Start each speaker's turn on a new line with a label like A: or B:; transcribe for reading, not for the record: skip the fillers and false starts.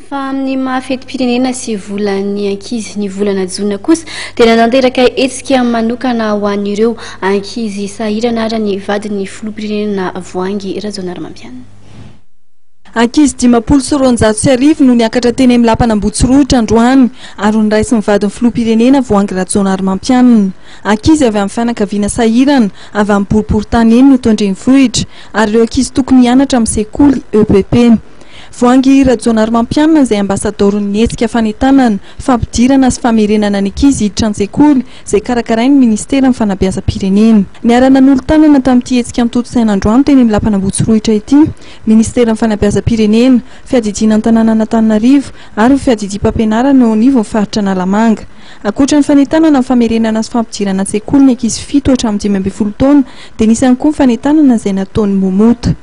A: Fa amin'ny maha fetim-pirenena sy volan'ny ankizy ny volana jona kosa dia nanatanteraka hetsika manokana ho an'ireo ankizy sahirana ary ny vadin'ny filoham-pirenena Voahangy Rajaonarimampianina.
B: Ankizy 1250 no niakatra teny amin'ny lapan'Ambohitsorohitra androany ary noraisin'ny vadin'ny filoham-pirenena Voahangy Rajaonarimampianina. Ankizy avy amin'ny fianakaviana sahirana avy amin'ny boriborintany eny no eto an-drenivohitra ary ireo ankizy tokony hianatra amin'ny sekoly EPP. Voahangy Rajaonarimampianina izay ambasadaoron'ny hetsika fanentanana, fampidirana sy famerenana ny ankizy hiditra an-tsekoly izay karakarain'ny minisiteran'ny fanabeazam-pirenena. Niara-nanolo-tanana tamin'ity hetsika notontosaina androany teny amin'ny lapan'Ambohitsorohitra ity, minisiteran'ny fanabeazam-pirenena, fiadidiana ny tanànan'Antananarivo ary ny fiadidiam-pampianarana eo anivon'ny faritra Analamanga. Ankoatra ny fanentanana ny famerenana sy fampidirana an-tsekoly ny ankizy fito hatramin'ny 15 taona dia nisy ihany koa ny fanentanana izay nataon'ny Momota.